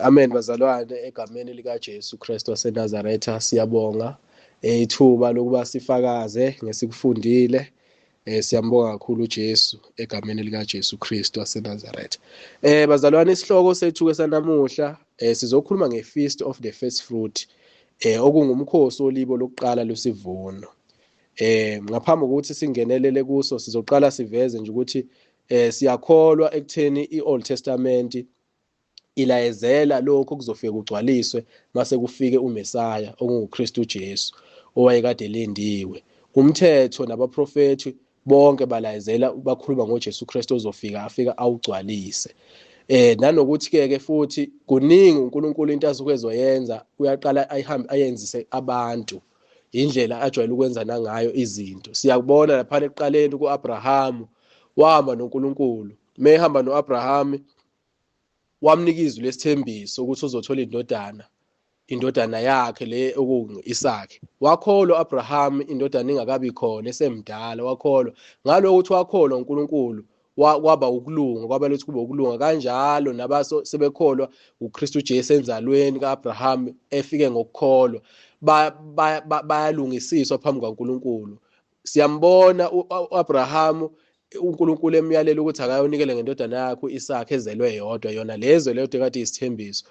Amen bazalwane, egameni likaJesu Kristu waseNazaretha siyabonga ithuba lokuba sifakaze ngesikufundile. Siyambonga kakhulu uJesu egameni likaJesu Kristu waseNazaretha. Bazalwane, isihloko sethu ke sanamuhla sizokhuluma ngeFeast of the First Fruit, okungumkhosi wolibo lokuqala lwesivuno. Ngaphambi kokuthi singenelele kuso, sizoqala siveze nje ukuthi siyakholwa ekutheni iOld Testament ilayezela lokho kuzofika kugcwaliswe mase kufike uMesaya onguKristu Jesu owayekade elindiwe. Umthetho nabaprofethi bonke balayezela, bakhuluma ngoJesu Kristu ozofika afika awugcwalise. Nanokuthi ke ke futhi kuningi uNkulunkulu into asuke ezoyenza, uyaqala ayihambe ayenzise abantu indlela ajwayele ukwenza nangayo izinto. Siyakubona lapha ekuqaleni kuAbraham, wahamba noNkulunkulu. Mehamba noAbraham wamnika izwi lesithembiso ukuthi uzothola indodana, indodana yakhe le okungu-Isake. Wakholwa Abraham indodana ingakabi khona, esemdala wakholwa. Ngalokho ukuthi wakholwa uNkulunkulu kwaba ukulunga, kwaba lethi kube ukulunga. Kanjalo nabaso sebekholwa uKristu Jesu enzalweni kaAbraham efike ngokukholwa, bayalungisiswa phambi kukaNkulunkulu. Siyambona uAbraham uNkulunkulu emyalela ukuthi akayonikele ngendodana yakhe uIsaka ezelwe yodwa, yona lezo leyo kade isithembiso.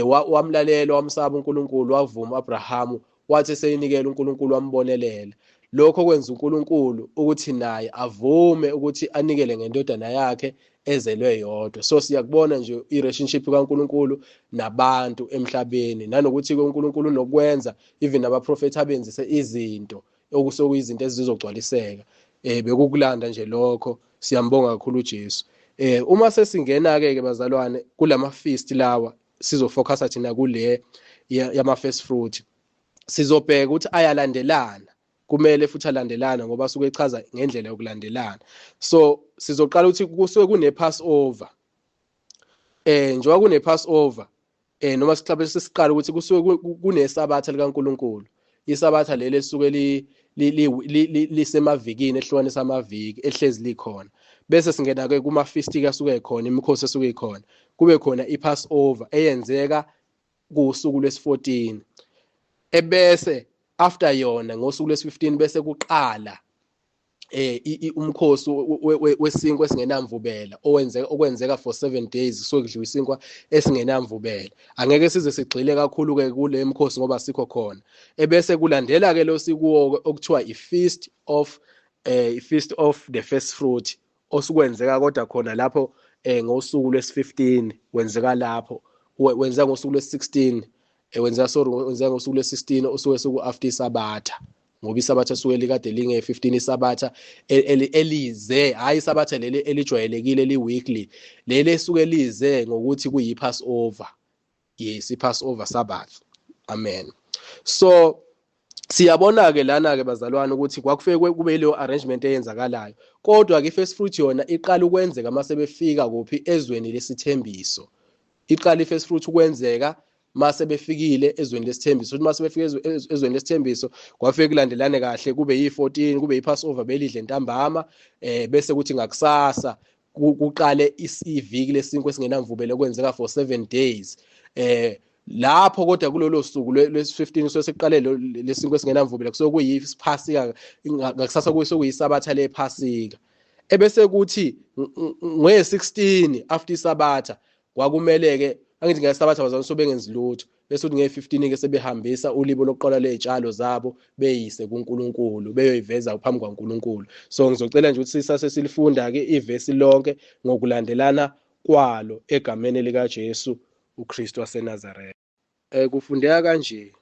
Wamlalela, wamsaba uNkulunkulu, wavuma uAbraham, wathi seyinikela uNkulunkulu wambonelela. Lokho kwenza uNkulunkulu ukuthi naye avume ukuthi anikele ngendodana yakhe ezelwe yodwa. So siyakubona nje i-relationship kaNkulunkulu nabantu emhlabeni, nanokuthi uNkulunkulu unokwenza even nabaprofethi abenzise izinto okusokuyizinto ezizogcwaliseka. Bekukulanda nje lokho. Siyambonga kakhulu uJesu. Uma sesingena ke ke bazalwane kulama feast lawa, sizofocusa thina kule yama first fruit. Sizobheka ukuthi ayalandelana, kumele futhi alandelana ngoba suke echaza ngendlela yokulandelana. So sizoqala ukuthi kusuke kune Passover. Njengoba kune Passover, noma siqabe sesiqala ukuthi kusuke kunesabatha likaNkuluNkulu. Isabatha leli esuke lisemavikini, ehlukanisa amaviki, ehlezi likhona. Bese singena ke kuma feast asuke ekhona, imikhosi esuke ikhona. Kube khona iPassover eyenzeka kusuku lwesi-14, ebese after yona ngosuku lwesi-15 bese kuqala umkhosi wesinkwa esingenamvubela owenzeka, okwenzeka for 7 days, kusuke kudliwa isinkwa esingenamvubela. Angeke size sigxile kakhulu ke kule mkhosi ngoba sikho khona. Ebese kulandela ke lo sikuwo okuthiwa i-feast of the first fruit, osukwenzeka kodwa khona lapho ngosuku lwesi-15, wenzeka lapho wenzeka ngosuku lwesi-16, wenzeka, sorry, wenzeka ngosuku lwesi-16 osuke suku after isabatha, ngoba isabatha suke likade linge-15. Isabatha elize, hayi isabatha leli elijwayelekile li-weekly, leli esuke lize ngokuthi kuyi-Passover. Yes, i-Passover Sabbath. Amen. So siyabona ke lana ke bazalwane ukuthi kwakufike kube leyo arrangement eyenzakalayo, kodwa ke i-first fruit yona iqala ukwenzeka mase befika kuphi? Ezweni lesithembiso. Iqala i-first fruit ukwenzeka mase befikile ezweni lesithembiso. Futhi mase befike ezweni lesithembiso kwafike kulandelane kahle, kube yi-14, kube yi-Passover belidle ntambama, bese kuthi ngakusasa kuqale iviki lesinkwa esingenamvubelo okwenzeka for 7 days. Lapho kodwa kulolo suku lwesi-15 suke sekuqale lesinkwa esingenamvubelo, kusuke kuyiphasika ngakusasa, kusuke kuyisabatha lephasika. Ebese kuthi nge-16 after isabatha kwakumele ke, angithi ngesabatha bazalwane sobe bengenzi lutho, bese kuthi nge-15 ke sebehambisa ulibo lokuqala ley'tshalo zabo beyise kuNkulunkulu, beyoyiveza phambi kwaNkulunkulu. So ngizocela nje ukuthi sisase silifunda ke ivesi lonke ngokulandelana kwalo egameni likaJesu uKristu waseNazaretha. Kufundeka kanje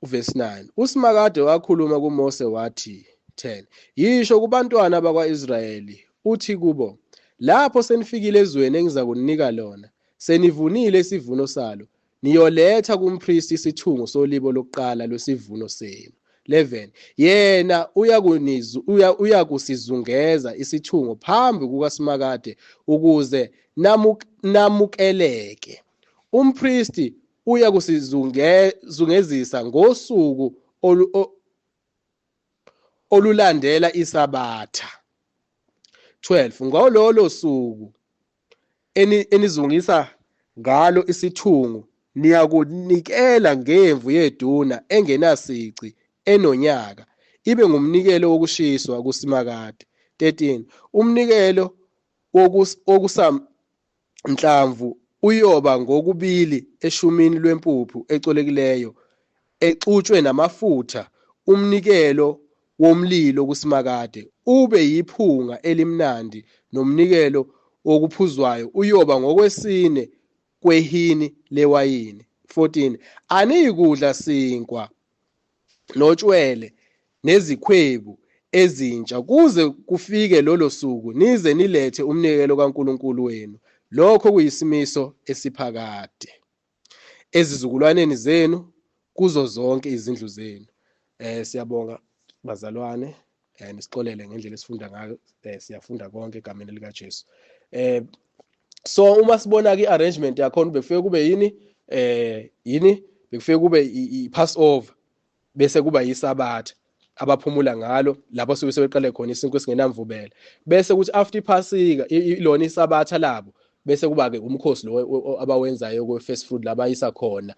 uvesi 9: uSimakade wakhuluma kuMose wathi, 10 yisho kubantwana bakwaIsrayeli uthi kubo, lapho senifikile ezweni engizakunika lona, senivunile isivuno salo, niyoletha kumpristi isithungo solibo lokuqala lwesivuno senu. 11 yena uyakusizungeza isithungo phambi kukaSimakade ukuze namukeleke. Umpristi uyakusizungezisa ngosuku olulandela isabatha. 12 ngololo suku enizungisa Ngalo isithungu niyakunikela ngemvu yeduna engenasici enonyaka, ibe ngumnikelo wokushiswa kuSimakade. 13 Umnikelo wokusanhlamvu uyoba ngokubili eshumini lwempuphu ecolekileyo exutshwe namafutha, umnikelo womlilo kuSimakade, ube yiphunga elimnandi, nomnikelo wokuphuzwayo uyoba ngokwesine kwehini lewayini. 14 Aniyikudla sinkwa notshwele nezikhwebu ezintsha kuze kufike lolo suku, nize nilethe umnikelo kaNkulunkulu wenu. Lokho kuyisimiso esiphakade ezizukulwaneni zenu kuzo zonke izindlu zenu. Siyabonga bazalwane, nisixolele ngendlela esifunda ngayo. Siyafunda konke egameni lika Jesu. So uma sibona ke arrangement yakhona, bekufike kube yini? Yini bekufike kube? I-Passover, bese kuba yisabatha abaphumula ngalo, lapho suke sebeqale khona isinkwa esingenamvubelo, bese kuthi after iphasika, ilona isabatha labo, bese kuba ke umkhosi lo abawenzayo kwe first fruit, labayisa khona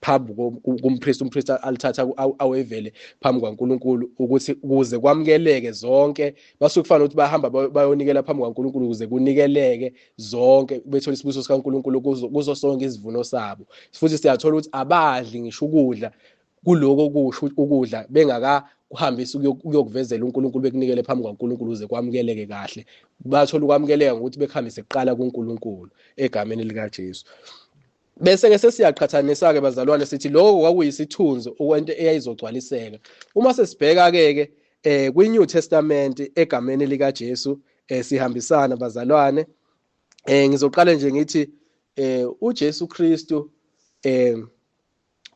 phambi kumpriest, umpriest alithatha awevele phambi kwaNkuluNkulu ukuthi ukuze kwamukeleke zonke. Basuke kufanele ukuthi bahamba bayonikela phambi kwaNkuluNkulu ukuze kunikeleke zonke, bethole isibusiso sikaNkuluNkulu kuzo sonke isivuno sabo. Futhi siyathola ukuthi abadli ngisho ukudla kuloko, kusho ukudla bengaka kuhambisa ukuyokuvezela uNkulunkulu, bekunikele phambi kwaNkulunkulu ukuze kwamukeleke kahle. Bathola ukwamukeleka ngokuthi bekuhambise kuqala kuNkulunkulu egameni likaJesu. Bese ke sesiyaqhathanisa ke bazalwane, sithi lokho kwakuyisithunzi okwento eyayizogcwaliseka. Uma sesibheka ke ke kwi New Testament egameni lika Jesu, sihambisana bazalwane, ngizoqala nje ngithi uJesu Kristu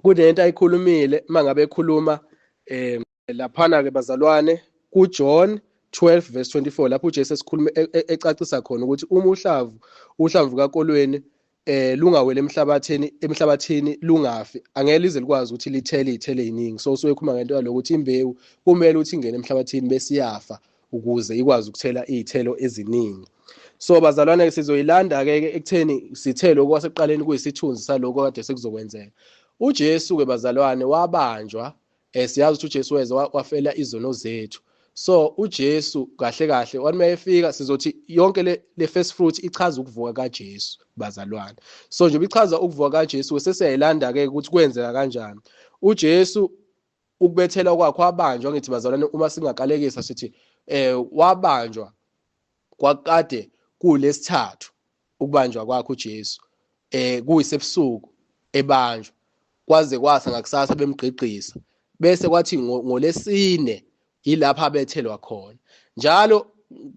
kunento ayikhulumile mangabe ekhuluma laphana ke bazalwane kuJohn 12 verse 24, lapho uJesu esikhuluma ecacisa khona ukuthi uma uhlamvu kakolweni lungawele emhlabathini lungafi, angeke lize likwazi ukuthi lithele izithelo eziningi. So usuke ekhuluma ngento yalokuthi imbewu kumele ukuthi ingene emhlabathini bese iyafa ukuze ikwazi ukuthela izithelo eziningi. So bazalwane, sizoyilanda ke ekutheni sithelo kwasekuqaleni kuyisithunzi saloko kade sekuzokwenzeka. uJesu ke bazalwane wabanjwa. Siyazi ukuthi uJesu weza wafela izono zethu. So uJesu kahle kahle wathi mayefika, sizothi yonke le first fruit ichaza ukuvuka kaJesu bazalwane. So nje ichaza ukuvuka kaJesu, sesiyayilanda ke ukuthi kwenzeka kanjani uJesu ukubethela kwakhe, wabanjwa. Ngithi bazalwane, uma singakalekisa sithi wabanjwa kwakade kulesithathu ukubanjwa kwakhe uJesu, kuyisebusuku ebanjwa, kwaze kwasa ngakusasa bemgqigqisa, bese kwathi ngolesine yilapha abethelwa khona. Njalo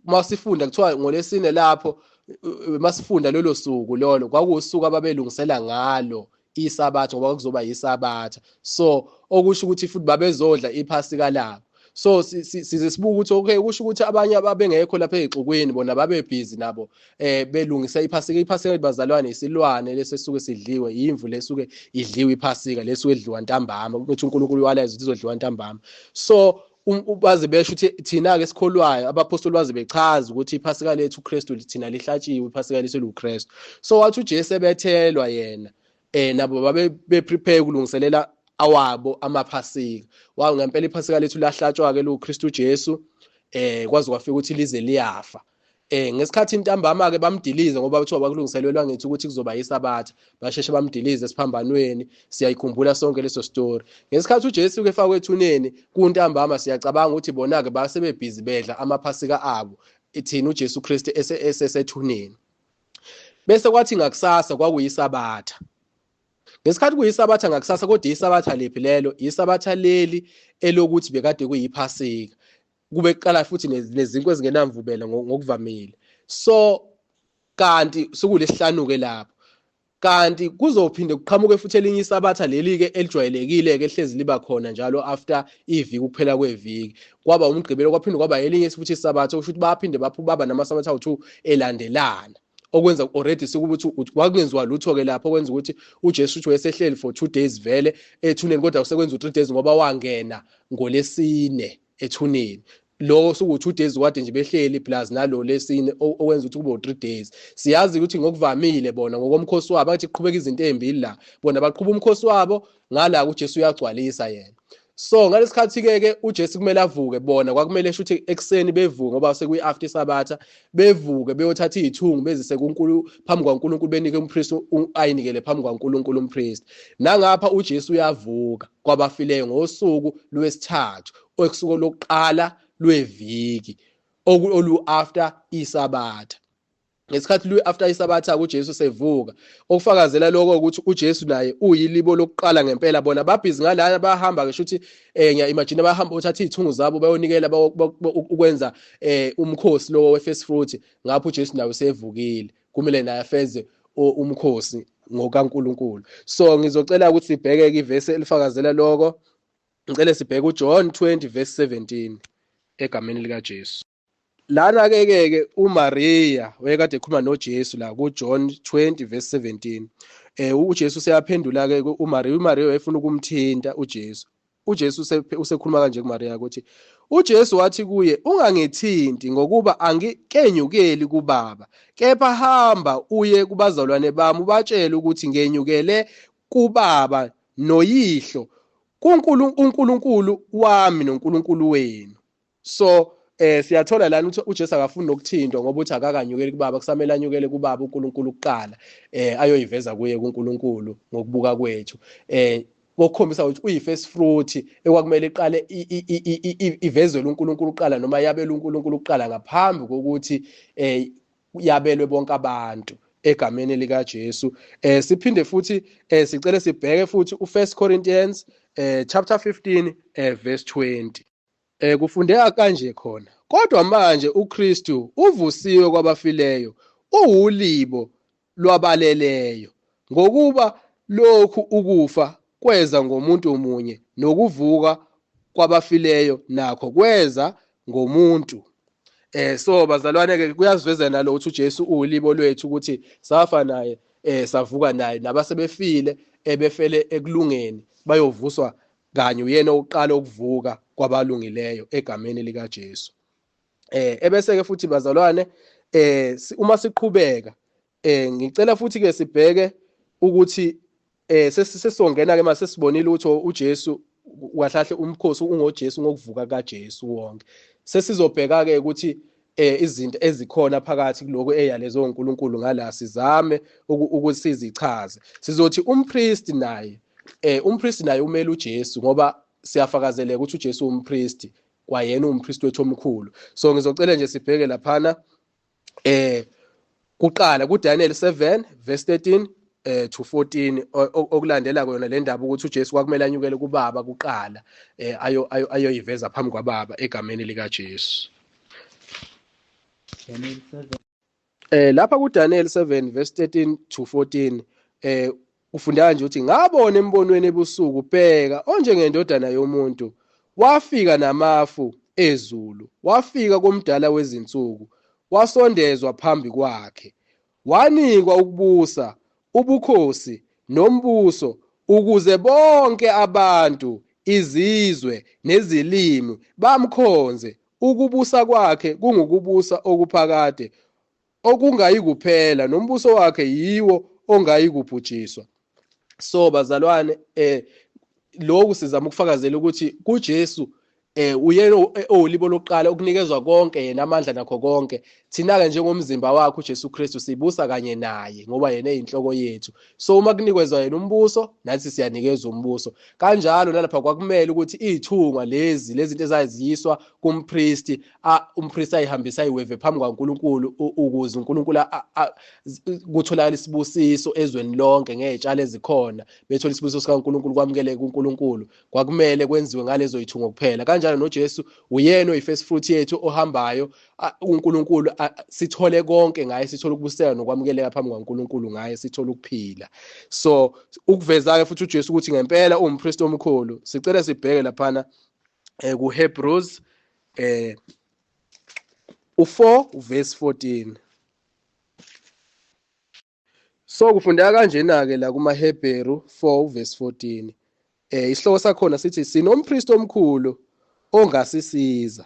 masifunda kuthiwa ngolesine lapho masifunda lolo suku lolo kwakuwusuku ababelungisela ngalo isabatha, ngoba kuzoba yisabatha. So okusho ukuthi futhi babezodla iphasika labo. So size sibuka ukuthi okay, kusho ukuthi abanye ababengekho lapha ezixukwini bona babe busy nabo belungisa iphasika. Iphasika bazalwane isilwane lesesuke sidliwe, imvu lesuke idliwe. Iphasika lesuke idliwa ntambama, ukuthi uNkulunkulu walayeza ukuthi izodliwa ntambama. So baze besho ukuthi thina ke sikholwayo, abapostoli baze bechaza ukuthi iphasika lethu uKristu, thina lihlatshiwe iphasika lethu luKristu. So wathi uJesu ebethelwa yena, nabo babe beprepare ukulungiselela awabo amaphasika. Wawu, ngempela iphasika lethu lahlatshwa ke luKristu Jesu, kwaze kwafika ukuthi lize liyafa. Ngesikhathi intambama ke bamdilize, ngoba kuthiwa bakulungiselelwa ngithi ukuthi kuzoba yisabatha, basheshe bamdilize esiphambanweni. Siyayikhumbula sonke leso story. Ngesikhathi uJesu ke efakwe ethuneni kuntambama, siyacabanga ukuthi bona ke base bebhizi bedla amaphasika abo, ithini uJesu Kristu esesethuneni. Bese kwathi ngakusasa kwakuyisabatha. Ngesikhathi kuyisabatha ngakusasa, kodwa isabatha liphi lelo? Isabatha leli elokuthi bekade kuyiphasika, kube kuqala futhi nezinkwa ezingenamvubelo ngokuvamile. So kanti sukulesihlanu ke lapho, kanti kuzophinde kuqhamuke futhi elinye isabatha leli ke elijwayelekile ke ehlezi liba khona njalo after iviki, ukuphela kweviki, kwaba umgqibelo, kwaphinde kwaba elinye futhi isabatha. Okusho ukuthi baphinde baba namasabatha awu2 elandelana, okwenza already sikuthi kwakungenziwa lutho ke lapho, okwenza ukuthi uJesu uthi wayesehleli for 2 days vele ethuneni, kodwa usekwenza u3 days ngoba wangena ngolesine ethuneni. Lo suku 2 days kade nje behleli plus nalo lesine, okwenza ukuthi kube u3 days. Siyazi ukuthi ngokuvamile bona ngokomkhosi wabo athi kuqhubeka izinto ezimbili la, bona baqhuba umkhosi wabo ngala, uJesu uyagcwalisa yena. So ngalesikhathi ke ke uJesu kumele avuke, bona kwakumele shuthi ekuseni bevuke ngoba sekuyi after Sabatha, bevuke beyothatha izithungu bezise kuNkulu phambi kwaNkulunkulu, benike umpriest ayinikele phambi kwaNkulunkulu umpriest. Nangapha uJesu uyavuka kwabafileyo ngosuku lwesithathu, okusuku lokuqala lweviki olu after iSabatha. Ngesikhathi lu after iSabatha uJesu sevuka, okufakazela lokho ukuthi uJesu naye uyilibo lokuqala ngempela. Bona babhizi ngalana, bahamba ke shuthi ngiya imagine bahamba uthatha izithungu zabo bayonikela ukwenza umkhosi lo we first fruit. Ngapho uJesu naye usevukile, kumele naye afeze umkhosi ngokaNkuluNkulu. So ngizocela ukuthi sibheke ivesi elifakazela lokho. Ngicela sibheke uJohn 20 verse 17 egameni lika Jesu. Lana ke ke ke uMaria wayekade ekhuluma noJesu la kuJohn 20 verse 17. UJesu useyaphendula ke uMaria. UMaria wayefuna ukumthinta uJesu. UJesu usekhuluma kanje kuMaria ukuthi uJesu wathi kuye, ungangithinti, ngokuba angikenyukeli kuBaba, kepha hamba uye kubazalwane bami ubatshele ukuthi ngenyukele kuBaba noyihlo, kuNkulunkulu wami noNkulunkulu wenu. So siyathola lana ukuthi uJesu akafuni nokuthintwa ngoba uthi akakanyukeli kubaba, kusamele anyukele kubaba uNkulunkulu kuqala, ayoyiveza kuye kuNkulunkulu ngokubuka kwethu, kokukhombisa ukuthi uyi-first fruit ekwakumele iqale ivezelwe uNkulunkulu kuqala noma yabelwe uNkulunkulu kuqala ngaphambi kokuthi yabelwe bonke abantu egameni lika Jesu. Siphinde futhi sicele sibheke futhi u1 Corinthians chapter 15 verse 20. Kufundeka kanje khona: kodwa manje uKristu uvusiwe kwabafileyo, uwulibo lwabaleleyo, ngokuba lokhu ukufa kweza ngomuntu munye, nokuvuka kwabafileyo nakho kweza ngomuntu. So bazalwane ke kuyaziveza nalo ukuthi uJesu uwulibo lwethu, ukuthi safa naye, savuka naye, nabasebefile ebefele ekulungeni bayovuswa kanye, uyena oqala ukuvuka kwabalungileyo egameni lika Jesu. Ebese ke futhi bazalwane, uma siqhubeka, ngicela futhi ke sibheke ukuthi sesizongena ke mase sibonile ukuthi uJesu wahlahle umkhosi ungoJesu ngokuvuka kaJesu wonke. Sesizobheka ke ukuthi izinto ezikhona phakathi kuloko eyalezo uNkulunkulu ngala, sizame ukuthi sizichaze. Sizothi umpriest naye, umpriest naye umele uJesu, ngoba siyafakazeleka ukuthi uJesu umpriest, kwayena umpriest wethu omkhulu. So ngizocela nje sibheke laphana kuqala kuDaniel 7 verse 13 to 14, okulandela kuyona le ndaba ukuthi uJesu kwakumele anyukele kubaba kuqala, ayo ayoyiveza phambi kwababa egameni lika Jesu. Daniel 7. Lapha kuDaniel 7 verse 13 to 14 ufunda nje ukuthi ngabona embonweni ebusuku, bheka, onjengendodana yomuntu wafika namafu ezulu, wafika komdala wezinsuku, wasondezwa phambi kwakhe, wanikwa ukubusa, ubukhosi nombuso, ukuze bonke abantu, izizwe nezilimi bamkhonze. Ukubusa kwakhe kungukubusa okuphakade okungayikuphela, nombuso wakhe yiwo ongayikubhujiswa. So bazalwane, lokhu sizama ukufakazela ukuthi kuJesu uyena owulibo lokuqala ukunikezwa konke yena amandla nakho konke. Thina ke njengomzimba wakhe uJesu Kristu sibusa kanye naye ngoba yena eyinhloko yethu. So uma kunikezwa yena umbuso, nathi siyanikezwa umbuso. Kanjalo nalapha kwakumele ukuthi izithungwa lezi lezinto ezaziyiswa kumpristi, umpristi ayihambisa ayiweve phambi kwaNkulunkulu ukuze uNkulunkulu kutholakala isibusiso ezweni lonke ngezitshalo ezikhona, bethola isibusiso sikaNkulunkulu, kwamukeleke kuNkulunkulu. Kwakumele kwenziwe ngalezo yithungo kuphela. Kanjalo noJesu uyena oyi-first fruit yethu ohambayo uNkulunkulu sithole konke ngaye, sithole ukubuseka nokwamukeleka phambi kwaNkulunkulu ngaye, sithole ukuphila. So ukuveza ke futhi uJesu ukuthi ngempela uwumpristi omkhulu, sicela sibheke laphana kuHebrews u4 verse 14. So kufundeka kanjena ke la kumaHebheru 4 verse 14. Isihloko sakhona sithi sinompristi omkhulu ongasisiza.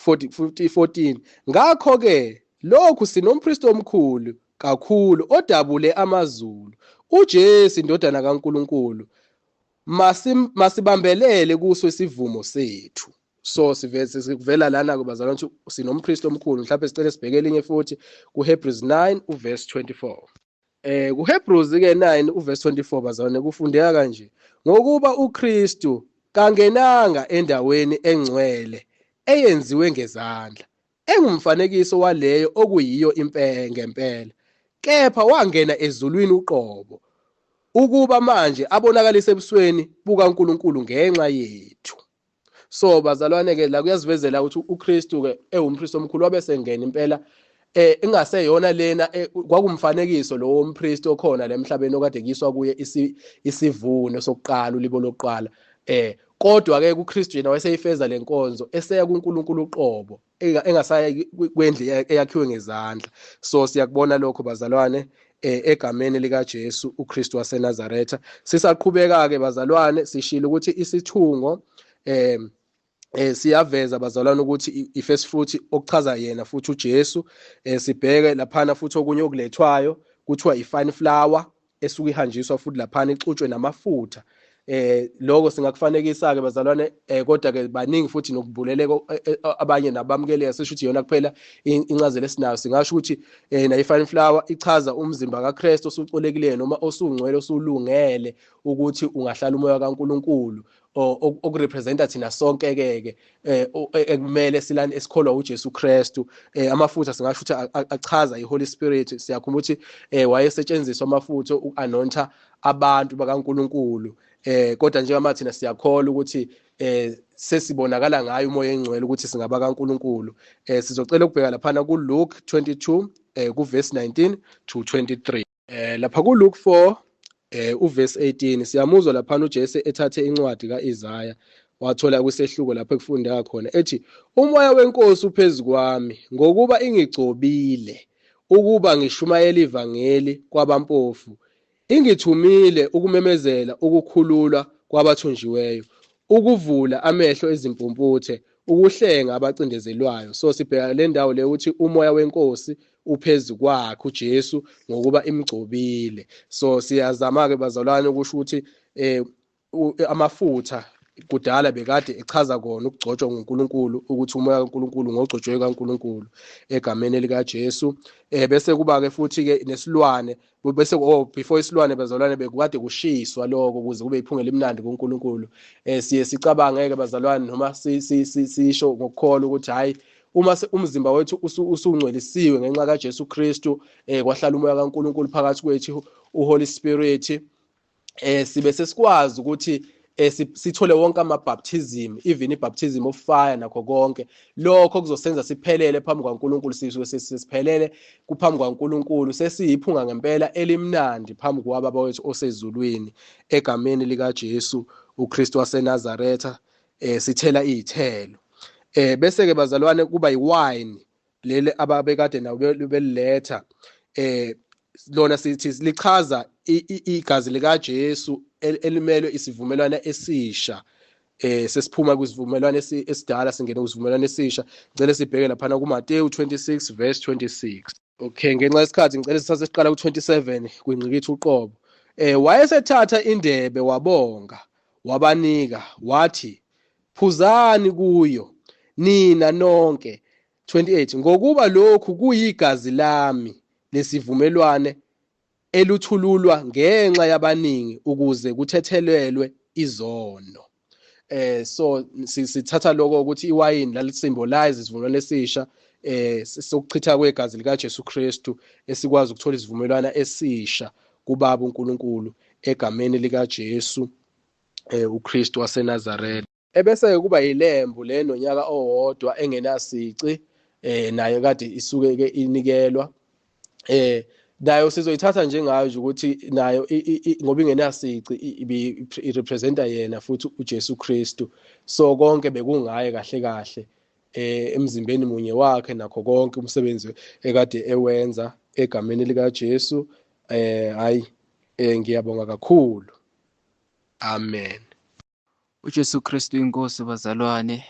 40 14 Ngakho ke lokhu sinompristi omkhulu kakhulu odabule amazulu, uJesu indodana kaNkulunkulu, masibambelele kuso isivumo sethu. So siveze sikuvela lana ke bazalwane ukuthi sinompristi omkhulu. Mhlawumbe sicela sibheke elinye futhi kuHebrews 9 uverse 24. KuHebrews ke 9 uverse 24 bazalwane kufundeka kanje: ngokuba uKristu kangenanga endaweni engcwele eyenziwe ngezandla, engumfanekiso waleyo okuyiyo impela ngempela, kepha wangena ezulwini uqobo, ukuba manje abonakalise ebusweni bukaNkulunkulu ngenxa yethu. So bazalwane ke la kuyazivezela ukuthi uKristu ke ewumpristi omkhulu wabe sengena impela ingaseyona lena kwakumfanekiso lo wompristi okhona lemhlabeni okade kuyiswa kuye isivuno sokuqala, ulibo lokuqala, kodwa ke kuKristu yena wayeseyifeza lenkonzo eseya kuNkulunkulu uqobo, engasaya kwendlu eyakhiwe ngezandla. So siyakubona lokho bazalwane, egameni lika Jesu uKristu waseNazaretha. Sisaqhubeka ke bazalwane, sishilo ukuthi isithungo siyaveza bazalwane ukuthi i-first fruit okuchaza yena futhi uJesu. Sibheke laphana futhi okunye okulethwayo kuthiwa i-fine flour esuke ihanjiswa futhi laphana ixutshwe namafutha. Lokho singakufanekisa ke bazalwane, kodwa ke baningi futhi nokubuleleka abanye nabamukeleka, sisho ukuthi iyona kuphela incazelo esinayo. Singasho ukuthi nayo i-fine flour ichaza umzimba kaKristu osucolekileyo noma osungcwele, osulungele ukuthi ungahlala umoya kaNkuluNkulu, okurepresenta thina sonke ke ekumele silani esikholwa uJesu Kristu. Amafutha singasho ukuthi achaza iHoly Spirit. Siyakhumbula ukuthi wayesetshenziswa amafutha uku-anointa abantu bakaNkuluNkulu, kodwa njengoba thina siyakholwa ukuthi sesibonakala ngayo umoya engcwele ukuthi singaba kaNkuluNkulu. Sizocela ukubheka laphana ku Luke 22 ku verse 19 to 23. Lapha ku Luke 4 uverse 18 siyamuzwa laphana uJesu ethathe incwadi kaIsaya, wathola kwisehluko lapho ekufundeka khona ethi: "Umoya wenkosi uphezu kwami, ngokuba ingigcobile ukuba ngishumayele ivangeli kwabampofu, ingithumile ukumemezela ukukhululwa kwabathunjiweyo, ukuvula amehlo ezimpumputhe, ukuhlenga abacindezelwayo." So sibheka le ndawo le ukuthi umoya wenkosi uphezu kwakhe uJesu ngokuba imgcobile. So siyazama ke bazalwane ukusho ukuthi amafutha kudala bekade echaza kona ukugcotshwa nguNkulunkulu, ukuthi umoya kaNkulunkulu ngogcotshwe kaNkulunkulu egameni lika Jesu. Bese kuba ke futhi ke nesilwane, bese oh before isilwane bazalwane bekade kushiswa lokho ukuze kube iphunga elimnandi kuNkulunkulu. Siye sicabange ke bazalwane noma sisho ngokukholwa ukuthi hayi, uma umzimba wethu usungcwelisiwe ngenxa kaJesu Kristu, kwahlala umoya kaNkulunkulu phakathi kwethu, uHoly Spirit, sibe sesikwazi ukuthi sithole wonke ama baptism, even i baptism of fire nakho konke lokho kuzosenza siphelele phambi kwaNkulunkulu. Sisuke sesiphelele kuphambi kwaNkulunkulu, sesiyiphunga ngempela elimnandi phambi kwaBaba wethu osezulwini egameni lika Jesu uKristu waseNazaretha. Sithela izithelo. Bese ke bazalwane kuba yiwine leli ababekade nabo beliletha. Lona sithi lichaza igazi lika Jesu elimelwe isivumelwano esisha. Sesiphuma kwisivumelwano esidala singena kwisivumelwano esisha. Ngicela sibheke lapha kuMateyu 26 verse 26. Okay, ngenxa yesikhathi ngicela sithathe siqala ku27 kwingqikithi uqobo. Wayesethatha indebe, wabonga, wabanika, wathi: "Phuzani kuyo nina nonke." 28 Ngokuba lokhu kuyigazi lami lesivumelwane eluthululwa ngenxa yabaningi ukuze kuthethelelwe izono. So sithatha lokho ukuthi iwayini lalisymbolize isivumelwano esisha sokuchitha kwegazi lika Jesu Kristu, esikwazi ukuthola isivumelwano esisha kuBaba uNkulunkulu egameni lika Jesu uKristu waseNazaretha. Ebese kuba yilembu le nonyaka owodwa engenasici, nayo kade isuke ke inikelwa. Nayo sizoyithatha njengayo nje ukuthi nayo ngoba ingenasici irepresenta yena futhi uJesu Kristu. So konke bekungaye kahle kahle emzimbeni munye wakhe nakho konke umsebenzi ekade ewenza egameni lika Jesu. Hayi, ngiyabonga kakhulu. Amen. UJesu Kristu inkosi bazalwane,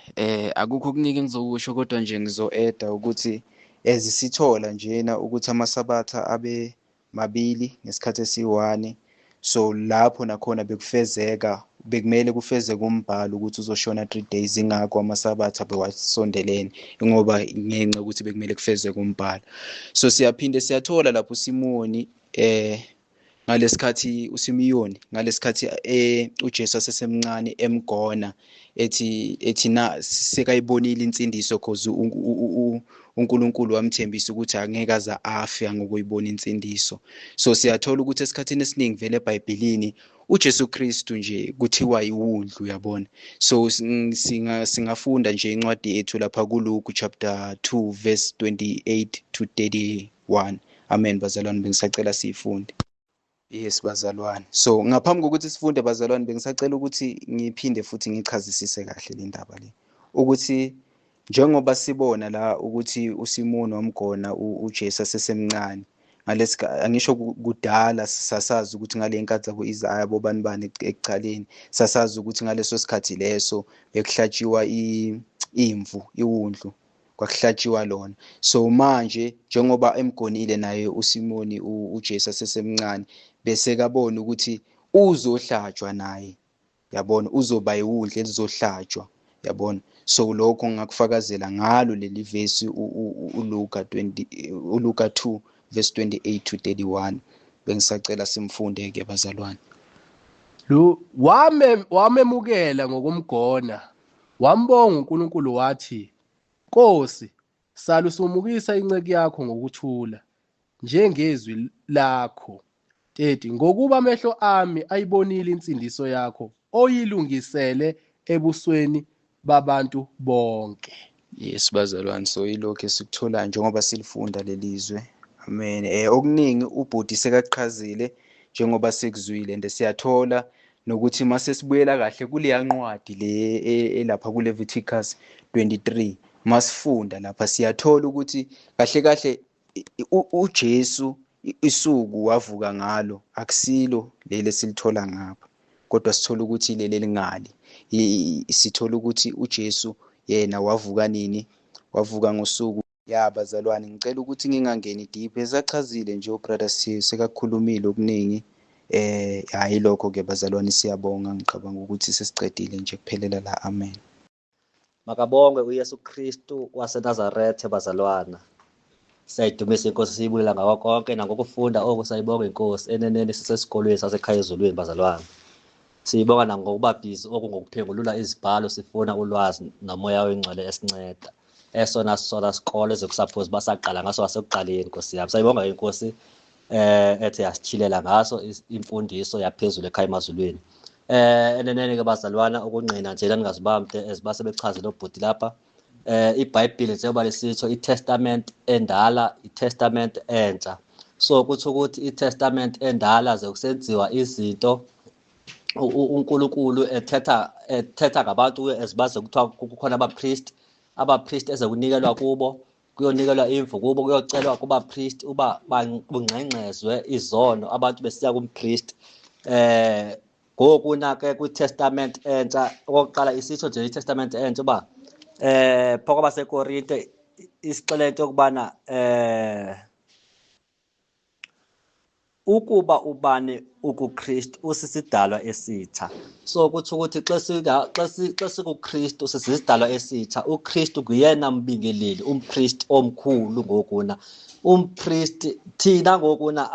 akukho okuningi engizokusho kodwa nje ngizo-eda ukuthi as sithola njena ukuthi amaSabatha abe mabili ngesikhathi esiyi-1, so lapho nakhona bekufezeka, bekumele kufezeke umbhalo ukuthi uzoshona 3 days, ingakho amaSabatha bewasondelene, ngoba ngenxa ukuthi bekumele kufezeke umbhalo. So siyaphinde siyathola lapho uSimoni ngalesikhathi uSimiyoni ngalesikhathi uJesu asesemncane emgona ethi na sekayibonile insindiso, cause uNkulunkulu wamthembisa ukuthi angeke aze afe ngokuyibona insindiso. So siyathola ukuthi esikhathini esiningi vele eBhayibhelini uJesu Kristu nje kuthiwa iwundlu, uyabona. So singafunda nje incwadi yethu lapha kuLuke chapter 2 verse 28 to 31. Amen bazalwane, bengisacela siyifunde. Yes bazalwane. So ngaphambi kokuthi sifunde bazalwane, bengisacela ukuthi ngiphinde futhi ngichazisise kahle le ndaba le, ukuthi njengoba sibona la ukuthi uSimoni wamgona uJesu asesemncane ngalesi, angisho kudala sasazi ukuthi ngale nkathi zabo Isaya bobani bani ekuqaleni, sasazi ukuthi ngaleso sikhathi leso bekuhlatshiwa imvu, iwundlu, kwakuhlatshiwa lona. So manje njengoba emgonile naye uSimoni uJesu asesemncane, bese kabona ukuthi uzohlatshwa naye, yabona, uzoba iwundlu elizohlatshwa, yabona. So lokho ngingakufakazela ngalo leli vesi uLuka 20, uLuka 2 verse 28 to 31. Bengisacela simfunde ke bazalwane. Lo wamemukela ngokumgona, wambonga uNkulunkulu wathi, Nkosi, salusumukisa inceku yakho ngokuthula njengezwi lakho. 30 ngokuba amehlo ami ayibonile insindiso yakho oyilungisele ebusweni babantu bonke. Yes bazalwane, so yilokho esikutholayo njengoba silifunda lelizwe. Amen. Okuningi ubhuti sekaqhazile njengoba sikuzwile, and siyathola nokuthi mase sibuyela kahle kuleya ncwadi le elapha kuLeviticus 23, masifunda lapha siyathola ukuthi kahle kahle uJesu isuku wavuka ngalo akusilo leli esilithola ngapha, kodwa sithola ukuthi leli elingali, sithola ukuthi uJesu yena wavuka nini, wavuka ngosuku. Ya bazalwane, ngicela ukuthi ngingangeni deep, esachazile nje ubrother sekakhulumile okuningi. Hayi lokho ke bazalwane, siyabonga, ngicabanga ukuthi sesicedile nje kuphelela la. Amen. Makabongwe uYesu Kristu waseNazaretha bazalwana. Siyayidumisa inkosi, siyibulela ngakho konke nangokufunda oku, sayibonga inkosi. Eneneni sisesikolweni sasekhaya ezulwini bazalwana. Siyibonga nangokuba busy oku ngokuphengulula izibhalo, sifuna ulwazi nomoya oyingcwele esinceda. Esona sona sikole ezikusaphozi basaqala ngaso wasekuqaleni Nkosi yami. Sayibonga inkosi ethe yasichilela ngaso imfundiso yaphezulu ekhaya emazulwini. Eneneni ke bazalwana, ukungqina nje ningazibamde ezibase bechazile obhuti lapha. iBhayibheli njengoba lisitsho iTestament endala, iTestament entsha. So kuthi ukuthi iTestament endala zekusenziwa izinto uNkulunkulu ethetha ngabantu ezibaze kuthiwa kukhona abapriest, abapriest ezekunikelwa kubo, kuyonikelwa imvu kubo, kuyocelwa kubapriest uba bungxengxezwe izono abantu besiya kumpriest. Ngoku na ke kwiTestament entsha, okokuqala isitsho nje iTestament entsha uba phaa kwabaseKorinte isixele into yokubana ukuba ubani ukuKristu usisidalwa esitsha. So kuthi ukuthi xa sikuKristu sisisidalwa esitsha. uKristu nguyena mbingeleli, umpriest omkhulu ngokuna. Umpriest thina ngokuna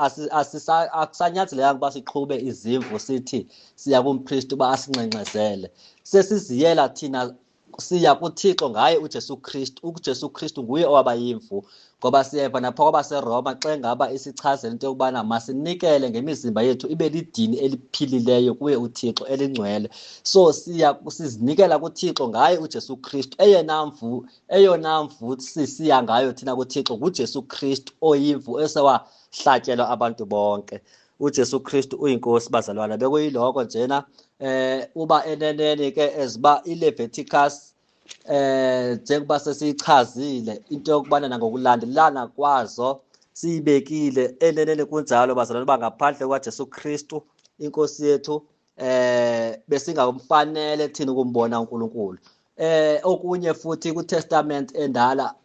akusanyanzelekanga uba siqhube izimvu sithi siya kumpriest uba asinxenxezele. Sesiziyela thina siya kuThixo ngaye uJesu Kristu. UJesu Kristu nguye owaba yimvu, ngoba siyeva napha kwabaseRoma xa ngaba isichazela into yokubana masinikele ngemizimba yethu ibe lidini eliphilileyo kuye uThixo elingcwele. So siya sizinikela kuThixo ngaye uJesu Kristu. Eyona mvu, eyona mvu sisiya ngayo thina kuThixo nguJesu Kristu oyimvu esewahlatyelwa abantu bonke. uJesu Kristu uyinkosi bazalwana. Bekuyiloko njena uba eneneni ke eziba iLeviticus njengoba sesiyichazile into yokubana nangokulandelana kwazo siyibekile, eneneni kunjalo bazalwane, uba ngaphandle kwaJesu Kristu inkosi yethu Besingamfanele thina ukumbona uNkulunkulu. Okunye futhi kuTestament endala,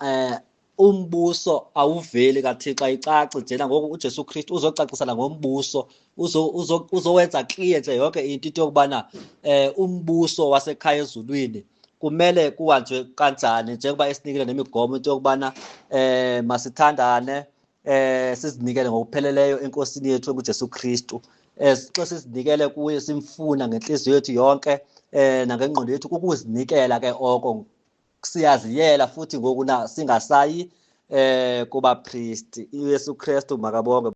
umbuso awuveli kaThixo, ayicaci njena. Ngoku uJesu Kristu uzocacisela ngombuso, uzowenza clear nje yonke into yokubana umbuso wasekhaya ezulwini kumele kuhanjwe kanjani, njengoba esinikile nemigomo into yokubana masithandane, sizinikele ngokupheleleyo enkosini yethu enguJesu Kristu. Xa sizinikele kuye, simfuna ngenhliziyo yethu yonke nangengqondo yethu, kukuzinikela ke oko, siyaziyela futhi ngoku na singasayi kuba priest. uYesu Kristu makabonge.